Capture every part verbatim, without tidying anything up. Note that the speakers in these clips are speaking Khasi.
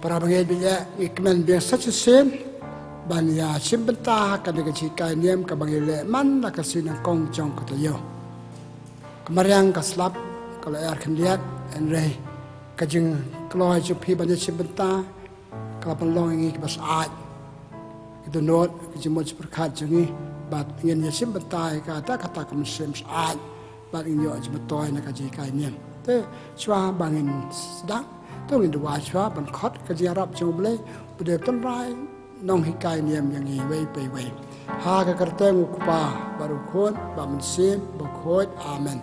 Para bangeit, bangeit ngi kmen biang sa shisien ban ïa shim bynta ha kane ka jinghikai niam kaba ngi leh man la ka sngi nyngkong jong ka taïew. Ka mariang ka slap ka la er khyndiat, hynrei ka jingkloi jong phi ban ïa shim bynta ka la pynlong ïa ngi kiba syaid. Ki dohnud, ki jingmut jingpyrkhat jong ngi, bad ngin ïa shim bynta ïa kata, kata ka mynsiem syaid. Bad ngin ïoh jingmyntoi na ka jinghikai niam. Te shuwa ba ngin sdang, to ngin duwai shuwa ban khot ka jingïarap jong U Blei, U Blei tynrai nonghikai niam ïa ngi iwei pa iwei. Ha ka kyrteng U Kpa bad U Khun bad U Mynsiem Bakhuid. Amen.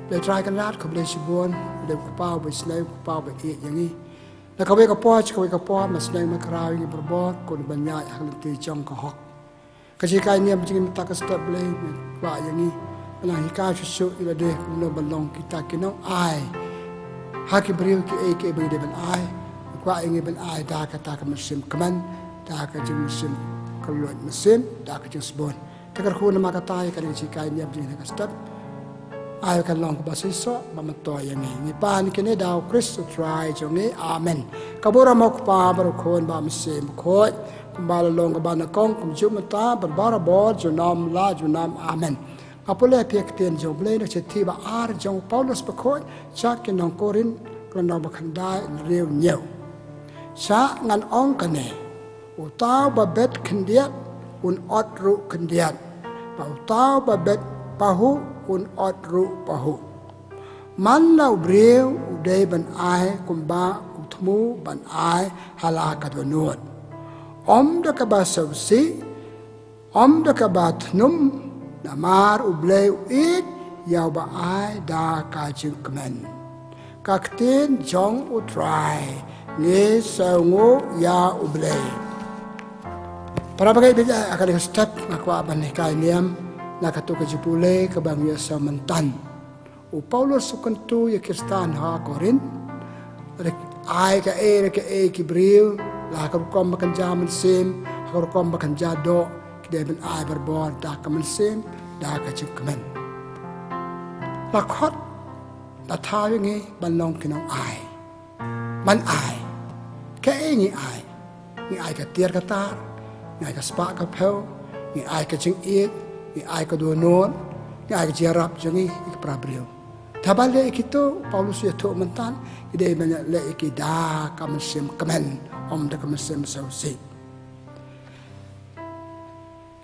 Blei Trai Kynrad, khublei shibun, Blei U Kpa uba isynei, U Kpa uba ïeit ïa ngi. Na kawei ka por sha kawei ka por, me sneng me khraw ïa ngi barabor, ko ngi ban ïaid ha ka lynti jong ka hok. Ka jinghikai niam jong ngi mynta ka step, Blei, me kwah ïa ngi ban nang hikai shuh shuh ïa lade kumno ban long kita ki nongai ha ki briew, kiei kiei ba ngi dei ban ai. Me kwah ïa ngi ban ai da kata ka mynsiem kmen, da ka jingmynsiem kylluid mynsiem, da ka jingsbun. Te kyrkhu namar kata ïa kane ka jinghikai niam jong ngi ha ka step. Ai ba kan long kaba shisha, ba myntoi ïa ngi. Ngi pan kine da U Khrist U Trai jong ngi. Amen. Ka burom U Kpa bad U Khun bad U Mynsiem Bakhuid, kumba la long kaba nyngkong, kumjuh mynta bad barabor, junom la junom. Amen. Nga pule ïa phi ka ktien jong U Blei na ka shithi ba ar jong u Paulus bakhuid sha ki nong Korinth, ka lynnong ba khyndai, hynriew, hynñiew. Sha ngan ong kane, uta uba bet khyndiat un ot ruh khyndiat, bad uta uba bet pahuh un ot ruh pahuh. Man la u briew u dei ban ai kumba u thmu ban ai ha la ka dohnud, ym da kaba sngewsih, ym da kaba thnum, namar U Blei u ïeit ïa uba ai da ka jingkmen. Ka ktien jong U Trai. Ngi sngewnguh ïa U Blei. Para bangeit, bangeit, ha kane ka step nga kwah ban hikai niam na kato ka jingpule kaba ngi ïohsngew mynta. U Paulus u kyntu ïa ki Khristan ha Korinth, lada ki ai kaei kaei ki briew, la ha ka rukom ba kynja mynsiem, ha ka rukom ba kynja doh, ki dei ban ai barabor da ka mynsiem, da ka jingkmen. La khot, la thaw ïa ngi ban long ki nongai. Ban ai. Kaei ngi ai? Ngi ai ka tiar ka tar, ngi ai ka spah ka phew, ngi ai ka jingïeit, ngi ai ka dohnud, ngi ai ka jingïarap jong ngi ïa ki para briew. Te haba leh ïa kito, u Paulus u ïathuh mynta, ngi dei ban leh ïa ki da ka mynsiem kmen, ym da ka mynsiem sngewsih.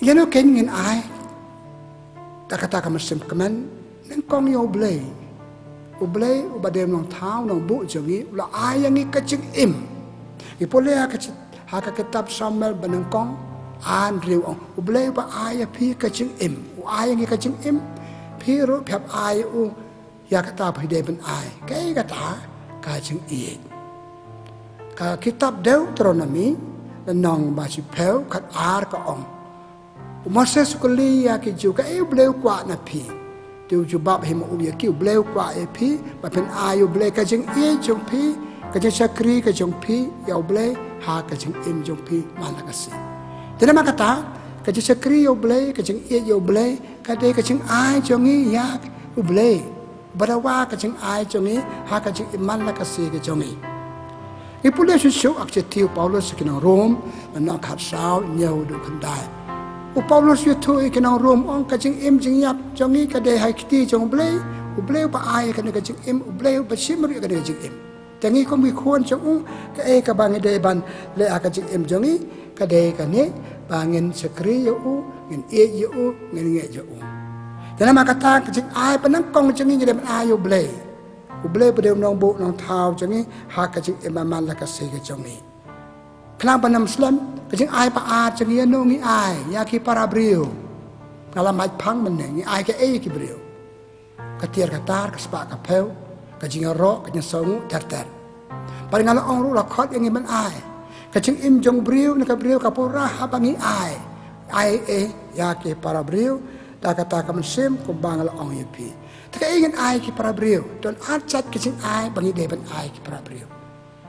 Ïa no kein ngin ai da kata ka mynsiem kmen? Nyngkong ïa U Blei. U Blei uba dei u nongthaw nongbuh jong ngi, u la ai ïa ngi ka jingim. Ngi pule ha ka chi-, ha ka kitab Samuel ba nyngkong, ar, hynriew, ong, U Blei uba ai ïa phi ka jingim. U ai ïa ngi ka jingim. Phi ruh phi hap ai ïa u ïa kata ba phi dei ban ai. Kaei kata? Ka jingïeit. Ka kitab Deuteronomi, lynnong ba shiphew, khatar, ka ong, u Moses u kylli ïa ki Jiw, kaei U Blei u kwah na phi? Te u jubab hi ma u ïa ki, U Blei u kwah ïa phi ba phin ai ïa U Blei ka jingïeit jong phi, ka jingshakri ka jong phi ïa U Blei ha ka jingim jong phi man la ka sngi. Te namar kata, ka jingshakri ïa U Blei, ka jingïeit ïa U Blei, ka dei ka jingai jong ngi ïa U Blei. Ba dawa ka jingai jong ngi ha ka jingim man la ka sngi ka jong ngi. Ngi pule shuh shuh ha ka shithi u Paulus sha ki nong Rom, lynnong khatsaw, hynñiew haduh khyndai. U Paulus u ïathuh ïa ki nong Rom, ong, ka jingim jingïap jong ngi ka dei ha ki kti jong U Blei. U Blei uba ai ïa kane ka jingim, U Blei uba shim ruh ïa kane ka jingim. Te ngi kum ki khun jong u, kaei kaba ngi dei ban leh ha ka jingim jong ngi, ka dei kane, ba ngin shakri ïa u, ngin ïeit ïa u, ngin ngeit ïa u. Te namar kata ka jingai ba nyngkong jong ngi, ngi dei ban ai ïa U Blei. U Blei uba dei u nongbuh nongthaw jong ngi ha ka jingim man la ka sngi ka jong ngi. Khnang ban ym slem, ka jingai ba ar jong ngi, ïa no ngi ai? Ïa ki para briew. Nga la mait phang mynne, ngi ai kaei ïa ki briew? Ka tiar ka tar, ka spah ka phew, ka jingïaroh, ka jingsngewnguh, ter ter. Bad nga la ong ruh, la khot ïa ngi ban ai. Ka jingim jong u briew ne ka briew ka pura haba ngi ai. Ai, eh, ïa ki para briew da kata ka mynsiem kumba nga la ong ïa phi. Te kaei ngin ai ki para briew? Don ar jait ka jingai ba ngi dei ban ai ki para briew.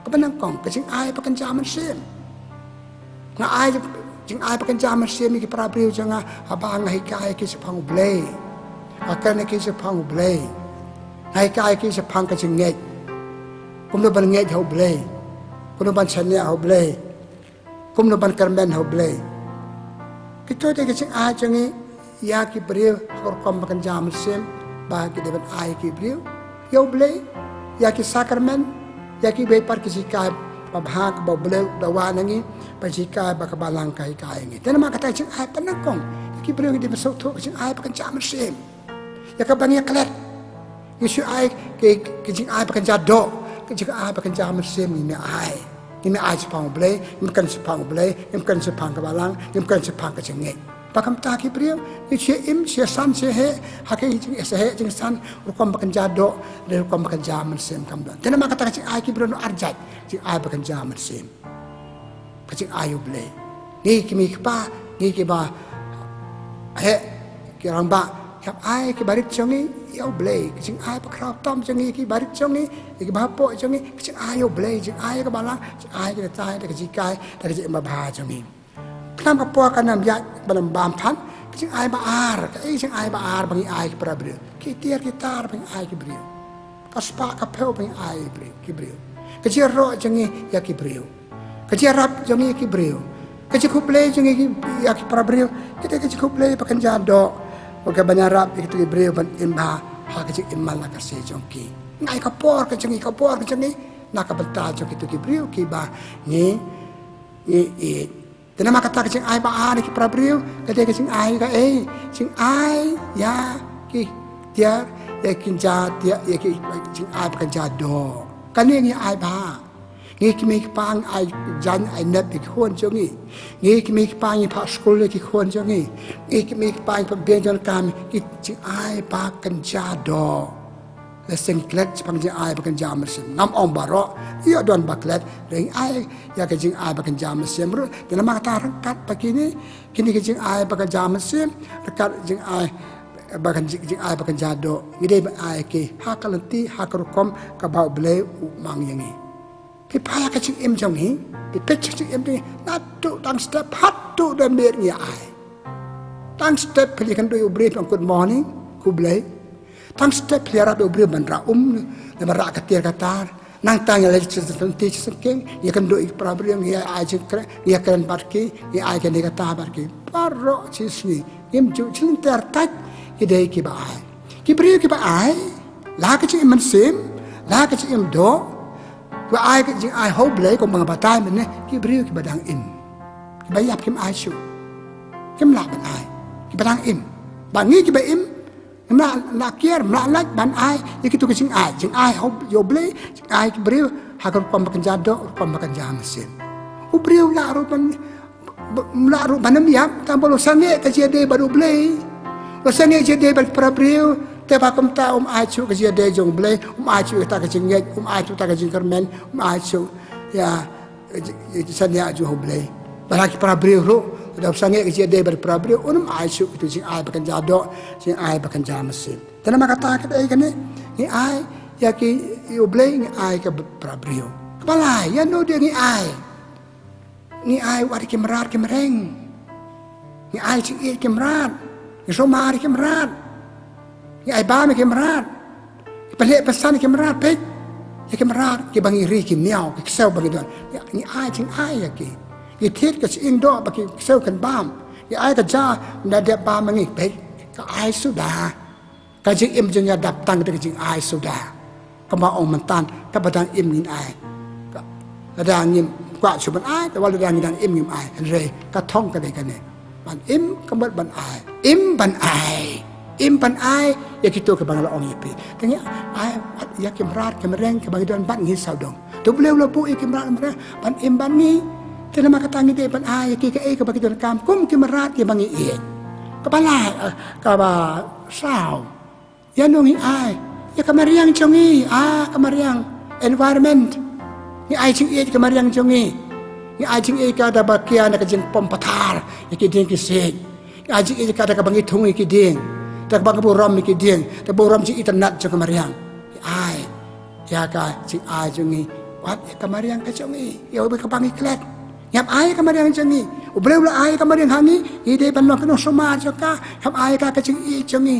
Kaba nyngkong, ka jingai ba kynja mynsiem. Nga ai jingai ba kynja mynsiem ïa ki para briew jong nga haba nga hikai ïa ki shaphang U Blei. Nga kren ïa ki shaphang U Blei. Nga hikai ïa ki shaphang ka jingngeit, kumno ban ngeit ha U Blei. Kumno ban shaniah ha U Blei, kumno ban kyrmen ha U Blei. Kito dei ki jingai jong ngi ïa ki briew ha ka rukom ba kynja mynsiem, ba ki dei ban ai ki briew ïa U Blei, ïa ki sakramen, ïa kiwei pat ki jinghikai babha kaba U Blei u da wad na ngi, ba jinghikai ba ka Balang ka hikai ïa ngi. Te namar kata ka jingai ba nyngkong ïa ki briew ngi dei ban sngewthuh ka jingai ba kynja mynsiem. Ïa kaba ngi klet, ngi shu ai ki, ki jingai ba kynja doh, ki jingai ba kynja mynsiem ngim ai. Ngim ai shaphang U Blei, ngim kren shaphang U Blei, ngim kren shaphang ka Balang, ngim kren shaphang ka jingngeit. Ba kumta ki briew ngi shu im, shu san, shu heh ha ki jing, shu heh jingsan rukom ba kynja doh, rukom ba kynja mynsiem kam don. Te namar kata ka jingai ki briew noh ar jait, jingai ba kynja mynsiem. Ka jingai U Blei. Ngi ki kmie ki kpa, ngi kiba heh, ki rangbah, hap ai ki barit jong ngi ïa U Blei. Ka jingai ba khraw tam jong ngi, ki barit jong ngi, ïa kiba hapoh jong ngi, ka jingai U Blei, jingai ka Balang, jingai ka tai, da ka jinghikai, da ka jingim babha jong ngi. Khnang ka por kan ym ïaid ban ym bam pat, ka jingai ba ar, kaei ka jingai ba ar ba ngi ai ki para briew. Ki tiar ki tar ba ngi ai ki briew. Ka spah ka phew ba ngi ai ki briew. Ka jingïaroh jong ngi ïa ki briew. Ka jingïarap jong ngi ïa ki briew. Ka jingkhublei jong ngi ïa ki para briew. Kita ka jingkhublei ba kynja doh. Ba ka ban ïarap ïa kito ki briew ban im bha ha ka jingim man la ka sngi jong ki. Ngi ai ka por ka jong ngi, ka por ka jong ngi na ka bynta jong kito ki briew kiba ngi, ngi ïeit. Te namar kata ka jingai ba ar ïa ki para briew ka dei ka jingai kaei? Jingai ïa ki tiar, ïa ki kynja tiar, ïa ki jingai ba kynja doh. Kane ngi ai bha. Ngi kmie ki kpa ngi ai jan ai nep ïa ki khun jong ngi. Ngi kmie ki kpa ngi phah skul ïa ki khun jong ngi. Ngi kmie ki kpa ngi phah biang jong kam, ki jingai ba kynja doh. La seng klet shaphang jingai ba kynja mynsiem. Ngam ong baroh, ïoh don ba klet, hynrei ngi ai ïa ka jingai ba kynja mynsiem ruh. Te namar kata ryngkat bad kine, kine ki jingai ba kynja mynsiem, ryngkat jingai ba kyn, jingai ba kynja doh, ngi dei ban ai ki ha ka lynti, ha ka rukom kaba U Blei u mang ïa ngi. Phi phai ha ka jingim jong ngi, phi peit ka jingim jong ngi, naduh tang step haduh da miet ngi ai. Tang step phi la ïakynduh ïa u briew, phi ong good morning, khublei. Tang step phi la ïarap ïa u briew ban rah um, ne ban rah ka tiar ka tar. Nangta ngi la ïa sngewthuh ïa ka jingkren, ngi ïakynduh ïa ki para briew, ngi ai jingkren, ngi ïakren bad ki, ngi ai kane kata bad ki. Baroh shi sngi ngim ju sngewthuh, ki dei kiba ai. Ki briew kiba ai, la ka jingim mynsiem, la ka jingim doh, ba ai ka jingai ha U Blei, kumba nga batai mynne, ki briew kiba dang im. Kiba ïap kim ai shuh. Kim lah ban ai. Kiba dang im. Ba ngi kiba im, ngim lah, lah kiar, ngim lah lait ban ai ïa kito ki jingai. Jingai ha U, ïa U Blei, jingai ki briew ha ka rukom ba kynja doh, rukom ba kynja mynsiem. U briew lah ruh ban, ba, lah ruh ban ym ïap, tang ba u la sangeh ka jingïadei bad U Blei. U la sangeh ka jingïadei bad para briew, te ba kumta um ai shuh ka jingïadei jong U Blei, um ai shuh kata ka jingngeit, um ai shuh kata ka jingkyrmen, um ai shuh ïa, ïa, ïa ka jingshaniah jong U Blei. Bad ha ki para briew ruh, lada u la sangeh ka jingïadei bad para briew, un ym ai shuh kito jingai ba kynja doh, jingai ba kynja mynsiem. Te namar kata kaei kane, ngi ai ïa ki, ïa U Blei ngi ai ka para briew. Kaba lai, ïano de ngi ai? Ngi ai wat ïa ki mrad ki mreng. Ngi ai jingïeit ïa ki mrad. Ngi sumar ïa ki mrad. Ngi ai bam ïa ki mrad. Ngi pynleh pynsan ïa ki mrad, peit. Ïa ki mrad kiba ngi ri ki miaw, ki ksew ba ngi don. Ngi, ngi ai jingai ïa ki. Ngi thied ka shyieng doh ba ki ksew kin bam. Ngi ai ka ja, ynda dep bam ma ngi, peit. Ka ai suda. Ka jingim jong ngi ïa dap tang da ka jingai suda. Kumba ong mynta, kaba dang im ngin ai. Ka, lada ngim kwah shuh ban ai, te wat lada ngi dang im ngim ai. Hynrei ka thong ka dei kane. Ban im ka mut ban ai. Im ban ai. Im ban ai ïa kito kiba nga la ong ïa phi. Te ngi ai ïa ki mrad ki mreng kiba ngi don bad ngi sawdong. Te U Blei u la buh ïa ki mrad mreng ban im bad ngi. Te namar kata ngi dei ban ai ïa ki kaei kaba ki donkam kum ki mrad kiba ngi ïeit. Kaba lai, eh, kaba saw. Ïano ngi ai? Ïa ka mariang jong ngi, ah, ka mariang. Environment. Ngi ai jingïeit ïa ka mariang jong ngi. Ngi ai jingïeit ïa ka da ba kia na ka jingpom pathar ïa ki dieng ki siej. Ngi ai jingïeit ïa ka da kaba ngi thung ïa ki dieng. Da kaba ngi burom ïa ki dieng. Da burom jingitynnad jong ka mariang. Ngi ai ïa ka jingai jong ngi. Wat ïa ka mariang ka jong ngi. Ïa uba kaba ngi klet. Ngi hap ai ka mariang jong ngi. U Blei u la ai ka mariang ha ngi, ngi dei ban long ki nongsumar jong ka, hap ai ka ka jingïeit jong ngi.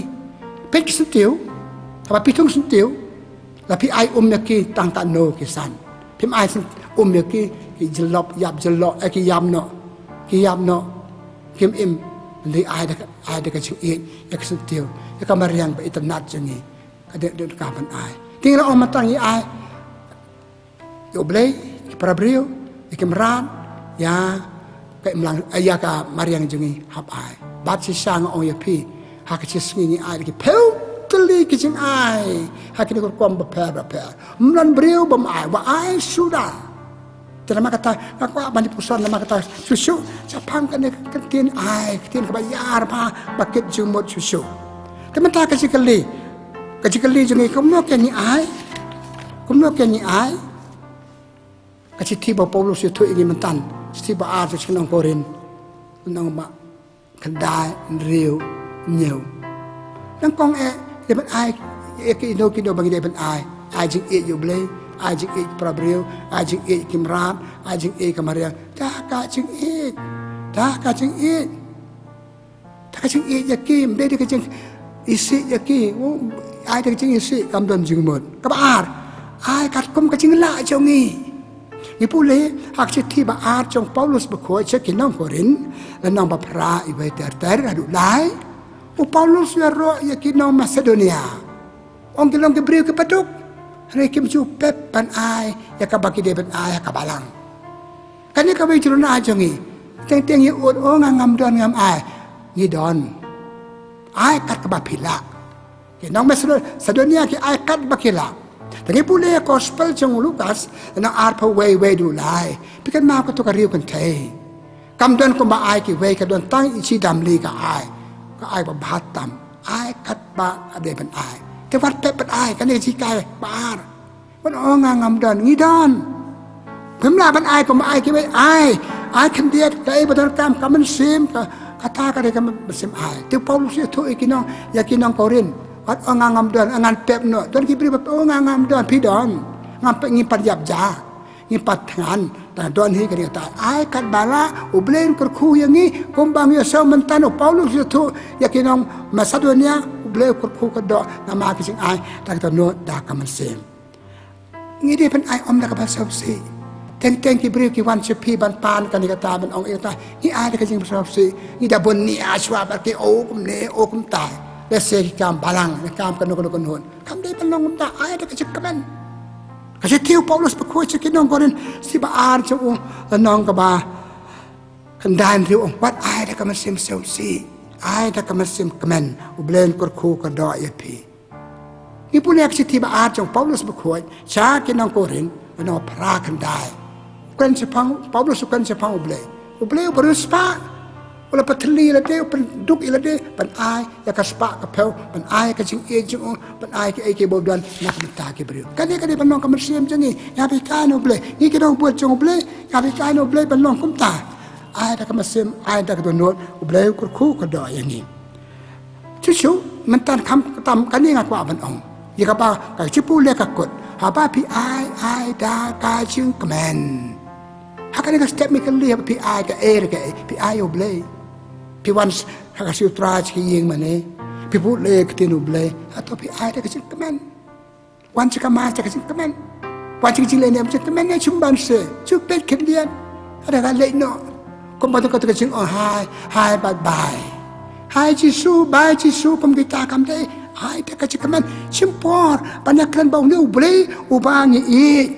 Peit ki syntiew, haba phi thung syntiew, la phi ai um ïa ki tang katno ki san. Phim ai syn um ïa ki, ki jyllop, ïap jyllop, eh, ki ïam noh. Ki ïam noh. Kim im, lei ai da ka, ai da ka jingïeit, ïa ka syntiew, ïa ka mariang ba itynnad jong ngi. Ka dei, dei ka ban ai. Te ngi la ong mynta ngi ai ïa U Blei, ïa ki para briew, ïa ki mrad, ïa ka imlang, eh, ïa ka mariang jong ngi hap ai. Bad shisha nga ong ïa phi, ha ka shi sngi ngi ai da ki phew tylli ki jingai ha kine ki rukom bapher bapher. Ym don briew bym ai, wat ai suda. Te namar kata nga kwah ban ïa pyrshang, namar kata shuh shuh shaphang kane ka ktien ai, ktien kaba ïar bha, ba kit jingmut shuh shuh. Te mynta ka jingkylli, ka jingkylli jong ngi, kumno kein ngi ai? Kumno kein ngi ai? Ka shithi ba u Paulus u ïathuh ïa ngi mynta, shithi ba ar jong ki nong Korinth, lynnong ba khyndai, hynriew, hynñiew. Nyngkong eh, dei ban ai ïa kino kino ba ngi dei ban ai. Ai jingïeit ïa U Blei, ai jingïeit para briew, ai jingïeit ki mrad, ai jingïeit ka mariang. Da ka jingïeit. Da ka jingïeit. Da ka jingïeit ïa ki, ym dei da ka jingisih ïa ki. Oh, ai da ka jingisih kam don jingmut. Kaba ar, ai katkum ka jinglah jong ngi. Ngi pule ha ka shithi ba ar jong u Paulus bakhuid sha ki nong Korinth, lynnong ba phra, iwei ter ter haduh lai. U Paulus u ïaroh ïa ki nong Masedonia. Ong ki long ki briew kiba duk, hynrei kim ju pep ban ai ïa kaba ki dei ban ai ha ka balang. Kane kawei jrong na jong ngi. Teng teng ïa ud, oh, nga ngam don, ngam ai. Ngi don. Ai kat kaba phi lah. Ki nong Masedonia ki ai kat ba ki lah. Te ngi pule ïa ka gospel jong u Lukas, lynnong arphew wei, wei haduh lai. Phi kynmaw kato ka riew kynthei. Kam don kumba ai kiwei, ka don tang i shi damli ka ai. Ka ai ba bha tam. Ai kat ba ka dei ban ai. Te wat pep ban ai, kane ka jinghikai ba ar. Wat ong nga ngam don, ngi don. Phim lah ban ai kumba ai kiwei, ai. Ai khyndiat, kaei ba donkam, ka mynsiem, ka, kata ka dei ka mynsiem ai. Te u Paulus u ïathuh ïa ki nong, ïa ki nong Korinth. Wat ong nga ngam don, ngan pep noh. Don ki briew ba ong nga ngam don, phi don. Ngam pep, ngim pat ïap ja. Ngim pat thngan, tang don hi kane kata. Ai kat ba lah, U Blei un kyrkhu ïa ngi, kumba ngi ïohsngew mynta u Paulus u ïathuh ïa ki nong Masedonia, U Blei u kyrkhu kyrdoh namar ki jingai, da ka dohnud, da ka mynsiem. Ngi dei ban ai ym da kaba sngewsih. Teng teng ki briew ki wan sha phi ban pan kane kata, ban ong ïa kata, ngi ai da ka jingsngewsih. Ngi da bun nia shuwa bad ki, oh kumne, oh kumtai. Lehse ki kam balang, ki kam kano kano kano. Kam dei ban long kumta, ai da ka jingkmen. Ka shithi u Paulus bakhuid sha ki nong Korinth, shithi ba ar jong u, lynnong kaba khyndai, hynriew, ong wat ai da ka mynsiem sngewsih. Ai da ka mynsiem kmen. U Blei un kyrkhu kyrdoh ïa phi. Ngi pule ïa ka shithi ba ar jong u Paulus bakhuid sha ki nong Korinth, lynnong phra, khyndai. U kren shaphang, Paulus u kren shaphang U Blei. U Blei uba riewspah. U la pynthylli ïa lade, u pynduk ïa lade, ban ai ïa ka spah ka phew, ban ai ïa ka jingïeit jong u, ban ai kiei kiei ba u don na ka bynta ki briew. Kane ka dei ban long ka mynsiem jong ngi, ïa ba hikai na U Blei. Ngi ki nongbud jong U Blei, ïa ba hikai na U Blei ban long kumta. Ai da ka mynsiem, ai da ka dohnud, U Blei u kyrkhu kyrdoh ïa ngi. Shuh shuh, mynta kham tam kane nga kwah ban ong. Ïa kaba, ka shi pule ka kut. Haba phi ai, ai da ka jingkmen. Ha kane ka step mynta kali, haba phi ai kaei re kaei, phi ai ïa U Blei. Phi wan s-, ha ka shi U Trai sha ka ïing mane. Phi pule ïa ka ktien U Blei. Hato phi ai da ka jingkmen. Wan sha ka mass da ka jingkmen. Wan sha ka jingleit ne em jingkmen ne, shim ban se. Shu peit khyndiat. Haba ka leit noh. Kumba to kato ka jingong hai, hai bad bai. Hai Jisu, bai Jisu, kum kita kam dei. Ai da ka jingkmen. Shim por ban ïakren bad une U Blei uba ngi ïeit.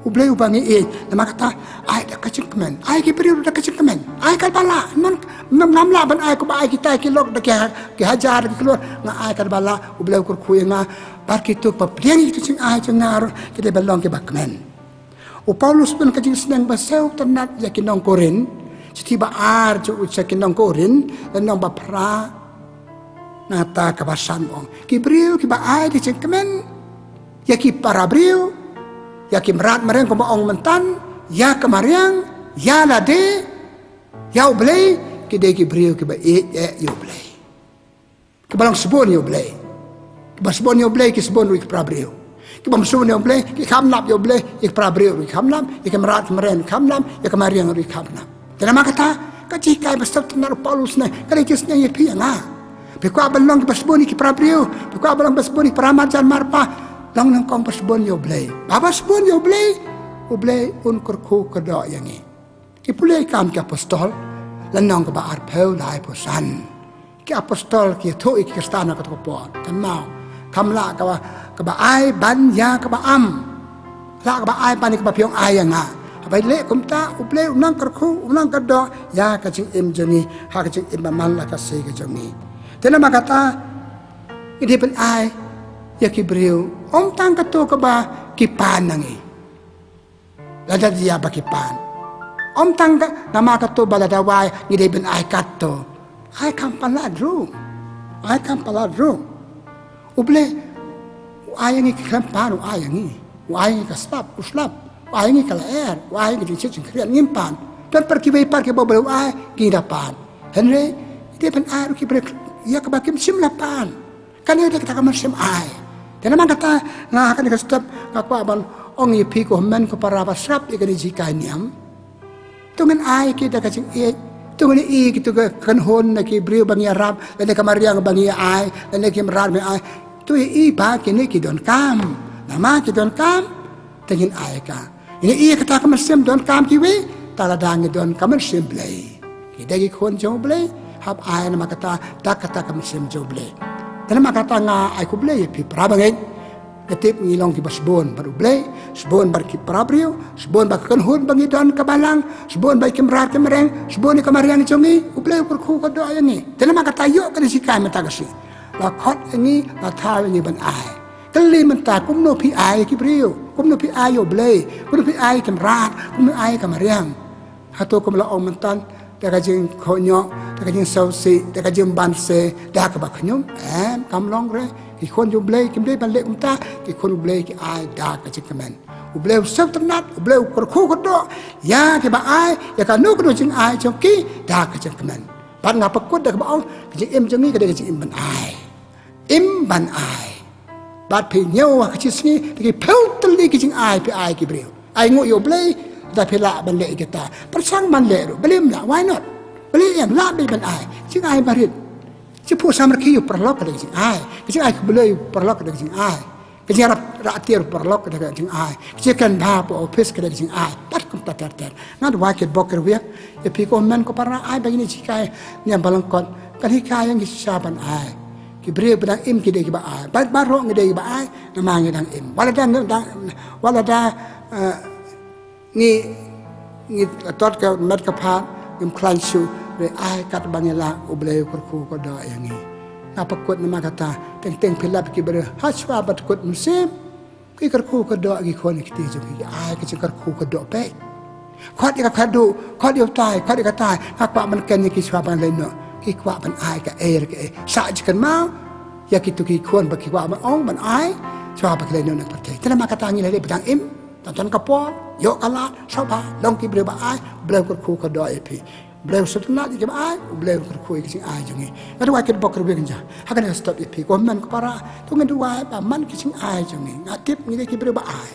U Blei uba ngi ïeit. Namar kata, ai da ka jingkmen. Ai ki briew da ka jingkmen. Ai katba lah. Ngam, ngam lah ban ai kumba ai kita ki lok da ki ha-, ki hajar da ki klur. Nga ai katba lah. U Blei u kyrkhu ïa nga. Bad kito ba pdiang ïa kito jingai jong nga ruh ki dei ban long kiba kmen. U Paulus pynbna ka jingsneng ba sngewtynnat ïa ki nong Korinth, shithi ba ar jong u sha ki nong Korinth, lynnong ba phra, nangta kaba san, ong. Ki briew kiba ai da ka jingkmen ïa ki para briew, ïa ki mrad mariang kumba ong mynta, ïa ka mariang, ïa lade, ïa U Blei, ki dei ki briew kiba ïeit ïa U Blei. Kiba long sbun ïa U Blei. Kiba sbun ïa U Blei, ki sbun ruh ïa ki para briew. Kiba sbun ïa U Blei, ki kham nap ïa U Blei, ïa ki para briew ruh ki kham nap, ïa ki mrad mariang ki kham nap, ïa ka mariang ruh ki kham nap. Te namar kata, ka jinghikai ba sngewtynnat u Paulus ne, ka dei ka jingsneng ïa phi ïa nga. Phi kwah ban long kiba sbun ïa ki para briew, phi kwah ban long ba sbun ïa ki para marjan marpa, long nyngkong ba sbun ïa U Blei. Ba, ba sbun ïa U Blei, U Blei un kyrkhu kyrdoh ïa ngi. Ki pule Kam ki Apostol, lynnong kaba arphew, laiphew san. Ki apostol ki ïathuh ïa ki Khristan ha kato ka por. Kynmaw, kam lah kaba, kaba ai ban ïa kaba am. Lah kaba ai ban ïa kaba phi ong ai ïa nga. Haba leh kumta, U Blei un nang kyrkhu, un nang kyrdoh ïa ka jingim jong ngi, ha ka jingim ba man la ka sngi ka jong ngi. Te namar kata, ngi dei ban ai ïa ki briew, ym tang kato kaba ki pan na ngi. Lada ïa ba ki pan. Ym tang ka, namar kato ba lada wai ngi dei ban ai kato. Ai kam palat ruh. Ai kam palat ruh. U Blei u ai ïa ngi ki khlem pan, u ai ïa ngi. U ai ïa ngi ka slap, u slap. U ai ïa ngi ka lyer, u ai ïa ngi ka jingshit jingkhriat, ngim pan. Don pat kiwei pat kiba U Blei u ai, ki da pan. Hynrei ngi dei ban ai ruh ki briew ïa kaba kim shym la pan. Kane dei kata ka mynsiem ai. Te namar kata nga ha kane ka step nga kwah ban ong ïa phi ko hynmen ko para ba sngap ïa kane ka jinghikai niam. To ngin ai ki da ka jingïeit. To ngin ïohi kito ki kynhun na ki briew ba ngi ïarap, lane ka mariang ba ngi ai, lane ki mrad ba ngi ai. To ïohi ba kine ki donkam. Namar ki donkam, te ngin ai ka. Ngi ïohi kata ka mynsiem donkam kiwei, te lada ngi don ka mynsiem Blei. Ki dei ki khun jong U Blei, hap ai namar kata, da kata ka mynsiem jong U Blei. Te namar kata nga ai khublei ïa phi para bangeit. Nga tip ngi long kiba sbun bad U Blei, sbun bad ki para briew, sbun bad ka kynhun ba ngi don ka balang, sbun bad ki mrad ki mreng, sbun ïa ka mariang jong ngi, U Blei u kyrkhu kyrdoh ïa ngi. Te namar kata ïoh kane ka jinghikai mynta ka sngi. La khot ïa ngi, la thaw ïa ngi ban ai. Kylli mynta kumno phi ai ïa ki briew, kumno phi ai ïa U Blei, kumno phi ai ïa ki mrad, kumno ai ïa ka mariang. Hato kum la ong mynta, da ka jingkohnguh, da ka jingsngewsih, da ka jingbanse, da kaba khñium. Em, kam long re. Ki khun jong U Blei kim dei ban leh kumta, ki khun U Blei ki ai da ka jingkmen. U Blei u sngewtynnat, U Blei u kyrkhu kyrdoh ïa kiba ai, ïa kano kano jingai jong ki da ka jingkmen. Bad nga pynkut da kaba ong, ka jingim jong ngi ka dei ka jingim ban ai. Im ban ai. Bad phi ñiew ha ka shi sngi, te ki phew tylli ki jingai phi ai ki briew. Ainguh ïa U Blei, da phi lah ban leh ïa kita. Pyrshang ban leh ruh, balei ym lah, why not? Balei em, lah beit ban ai. Jingai barit. Jingphuh samrkhie ïa u paralok ka dei ka jingai. Ka jingai khublei ïa u paralok ka dei ka jingai. Ka jingïarap rah tiar u paralok ka dei ka jingai. Ka jingkren bha ha office ka dei ka jingai. Bad kumta ter ter. Nga duwai kyrpad kyrwiang ïa phi ko hynmen ko para, ai ba kine ki jinghikai niam ba lyngkot kan hikai ïa ngi shisha ban ai. Ki briew ba dang im ki dei kiba ai. Bad baroh ngi dei kiba ai namar ngi dang im. Wat la da, wat la da, eh, ngi, ngi tot ka met ka phad, ngim khlaiñ shuh, hynrei ai katba ngi lah, U Blei u kyrkhu kyrdoh ïa ngi. Nga pynkut namar kata, teng teng phi lap ki briew, ha shuwa ba dkut mynsiem. Ki kyrkhu kyrdoh ïa ki khun ki kti jong ki, ai ka jingkyrkhu kyrdoh peit. Khot ïa ka khadduh, khot ïa u tai, khot ïa ka tai, nga kwah ban kren ïa ki shuwa ban leit noh, ki kwah ban ai kaei re kaei. Sah jingkynmaw ïa kito ki khun ba ki kwah ban ong ban ai shuwa ba ki leit noh na ka pyrthei. Te namar kata ngi la dei ba dang im, tang don ka por, ïoh ka lad, sngewbha long ki briew ba ai, U Blei u kyrkhu kyrdoh ïa phi. Blei u sngewtynnat ïa kiba ai, U Blei u kyrkhu ïa ki jingai jong ngi. Nga duwai kyrpad kyrwiang ïa ngi. Ha kane ka step ïa phi ko hynmen ko para, to ngin duwai ba man ki jingai jong ngi. Nga tip ngi dei ki briew ba ai.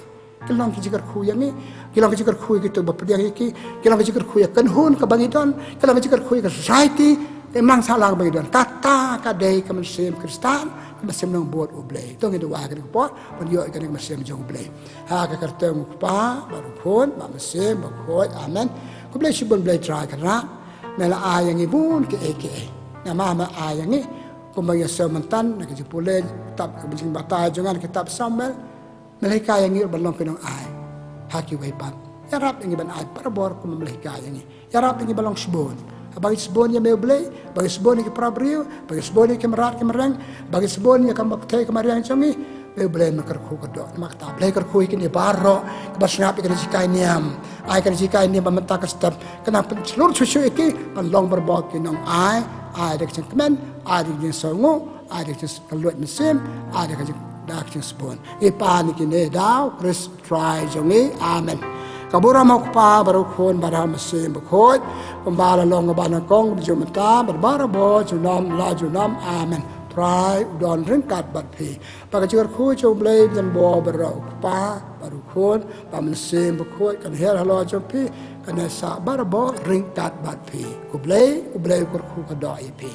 Ki long ki jingkyrkhu ïa ngi. Ki long ki jingkyrkhu ïa kito ba pdiang ïa ki. Ki long ki jingkyrkhu ïa ka kynhun kaba ngi don. Ki long ki jingkyrkhu ïa ka society, ka imlang sahlang ba ngi don. Kata ka dei ka mynsiem Khristan, ka mynsiem nongbud U Blei. To ngin duwai ha kane ka por ban ïoh ïa kane ka mynsiem jong U Blei. Ha ka kyrteng U Kpa bad U Khun bad U Mynsiem Bakhuid. Amen. Khublei shibun Blei Trai Kynrad. Me la ai ïa ngi bun kiei kiei. Namar me ai ïa ngi kumba ngi ïohsngew mynta na ka jingpule kitab, ka jingbatai jong nga na kitab Samuel. Me la hikai ïa ngi ruh ban long ki nongai ha kiwei pat. Ïarap ïa ngi ban ai barabor kumba me la hikai ïa ngi. Ïarap ïa ngi ban long sbun. Ba ngi sbun ïa me U Blei, ba ngi sbun ïa ki para briew, ba ngi sbun ïa ki mrad ki mreng, ba ngi sbun ïa ka pyrthei ka mariang jong ngi. Me U Blei me kyrkhu kyrdoh. Namar kata Blei kyrkhu ïa kine baroh kiba sngap ïa kane ka jinghikai niam. Ai kane ka jinghikai niam ba mynta ka step ka nang pynshlur shuh shuh ïa ki ban long barabor ki nongai, ai da ka jingkmen, ai da ka jingsngewnguh, ai da ka jingkylluid mynsiem, ai da ka jing, da ka jingsbun. Ngi pan ïa kine da U Khrist Trai jong ngi. Amen. Ka burom U Kpa bad U Khun bad U Mynsiem Bakhuid, kumba la long kaba nyngkong, kumjuh mynta bad barabor junom la junom. Amen. Trai u don ryngkat bad phi. Ba ka jingkyrkhu jong U Blei ba don bor baroh, U Kpa bad U Khun bad U Mynsiem Bakhuid, kan hiar halor jong phi, kan ïasah barabor ryngkat bad phi. U Blei, U Blei u kyrkhu kyrdoh ïa phi.